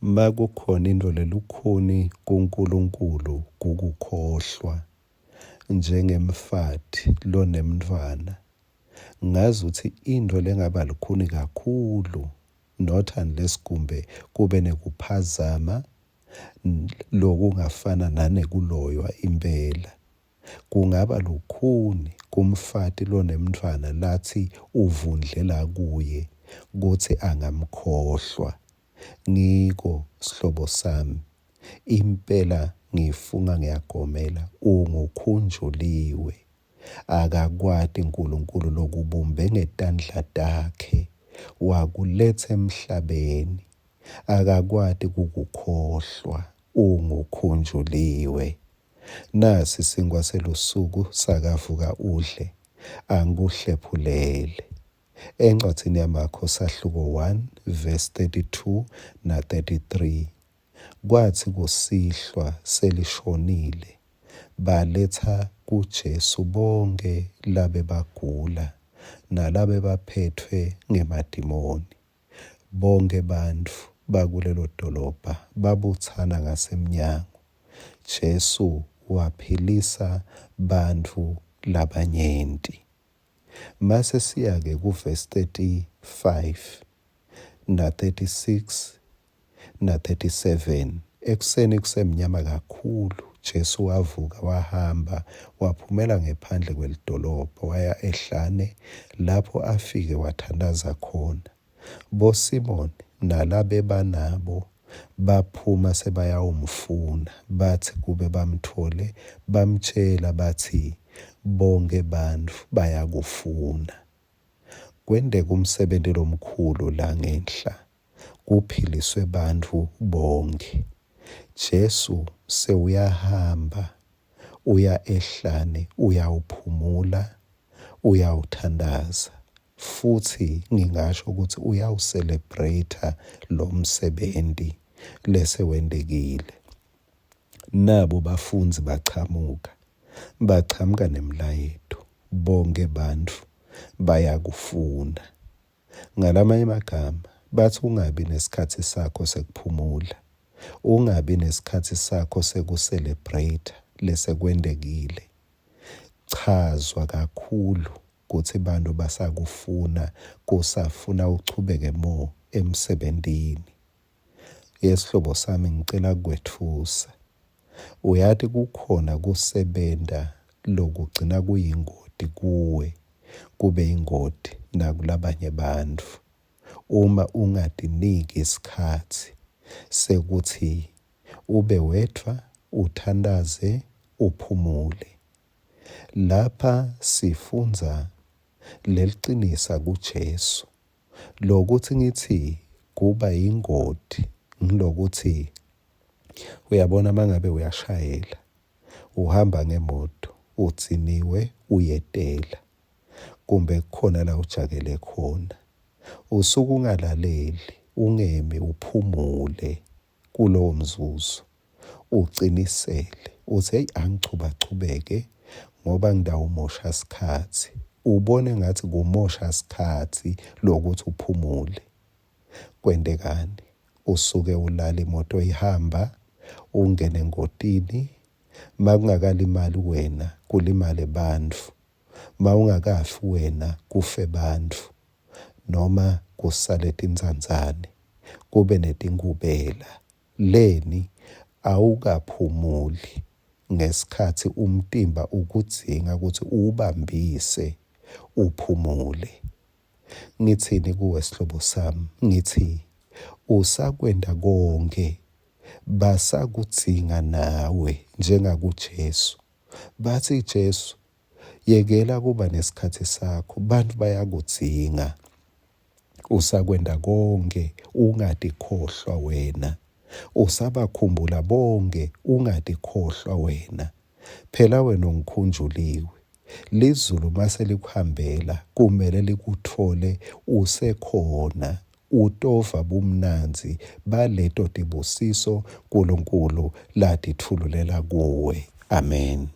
Makukhona intfo lelukhuni kuNkulunkulu kukukhohlwa, njengemfati lonemntfwana, ngazuthi intfo lengaba lukhuni kakhulu, not unless kumbe kube nekuphazama lokungafana nanekuloywa impela. Kungaba lukhuni kumfati lonemntfwana latsi uvundlela kuye kutsi angamkhohlwa. Ngiko sihlobo sami, impela ngifunga ngiyagomela, ungukhunjuliwe. Akakwati Nkulunkulu lokubumbe ngetandla takhe wakuletsa emhlabeni. Akakwati kukukhohlwa, ungukhunjuliwe. Nasi sinkhwa selusuku sakavuka udle, angikuhlephulele. Encwadzini yaMakho sahluko 1 verse 32 na 33 kwatsi kusihlwa selishonile baletsa kuJesu bonkhe labebagula nalabebaphetfwe ngemadimoni. Bonkhe bantfu bakulelo dolobha babutsana ngasemnyango. Jesu waphilisa bantfu labanyenti. Mase siya-ke kuvesi 35 na-36 na-37 ekuseni kusemnyama kakhulu Jesu wavuka wahamba waphumela ngephandle kwelidolobha waya ehlane lapho afike wathandaza khona. BoSimoni nalabebanabo baphuma sebayawumfuna, batsi kube bamtfole bamtjela batsi, Bonkhe bantfu bayakufuna. Kwenteka umsebenti lomkhulu la ngenhla, kuphiliswe bantfu bonkhe. Jesu sewuyahamba uya ehlane uyawuphumula, uyawuthandaza. Futsi ngingasho kutsi uyawuselebreyitha lo msebenti lesewentekile. Nabo bafundzi bachamuka, bachamuka nemlayeto, bonkhe bantfu bayakufuna. Ngalamanye emagama, batsi ungabi nesikhatsi sakho sekuphumula, ungabi nesikhatsi sakho sekuselebreyitha lesekwentekile. Chazwa kakhulu kutsi bantfu basakufuna kusafuna uchubeke more emsebentini. Yesihlobo sami ngicela kukwetfusa. Uyati kukhona kusebenta lokugcina kuyingoti kuwe kube ingoti nakulabanye bantfu uma ungatiniki sikhatsi sekutsi ube wedvwa uthandaze uphumule. Lapha sifundza lelicinisa kuJesu lokuthi ngithi kuba yingoti ngilokuthi uyabona mangabe uyashayela uhamba ngemoto udziniwe uyetela kumbe kukhona la ujakele khona usuke ungalaleli ungemi uphumule kulowo mzuzu ucinisele uthi hey angichubachubeke ngoba ngidawumosha sikhatsi ubone ngathi kumosha sikhatsi lokuthi uphumule kwentekani usuke ulala imoto ihamba ungene engotini makungakalimali wena kulimale bantfu mawungakafi wena kufe bantfu noma kusale tintsandzane kube netinkubela leni awukaphumuli ngesikhatsi umtimba ukudzinga kutsi uwubambise uphumule. Ngitsini kuwe sihlobo sami? Ngithi usakwenta konkhe basakudzinga nawe njengakuJesu. Batsi Jesu, yekela kuba nesikhatsi sakho, bantfu bayakudzinga. Usakwenta konkhe ungatikhohlwa wena. Usabakhumbula bonke ungatikhohlwa wena. Phela wena ungikhunjuliwe. Lizulu mase likuhambela kumele likutfole usekhona utova bumnandzi baleto tibusiso Nkulunkulu latitfululela kuwe. Amen.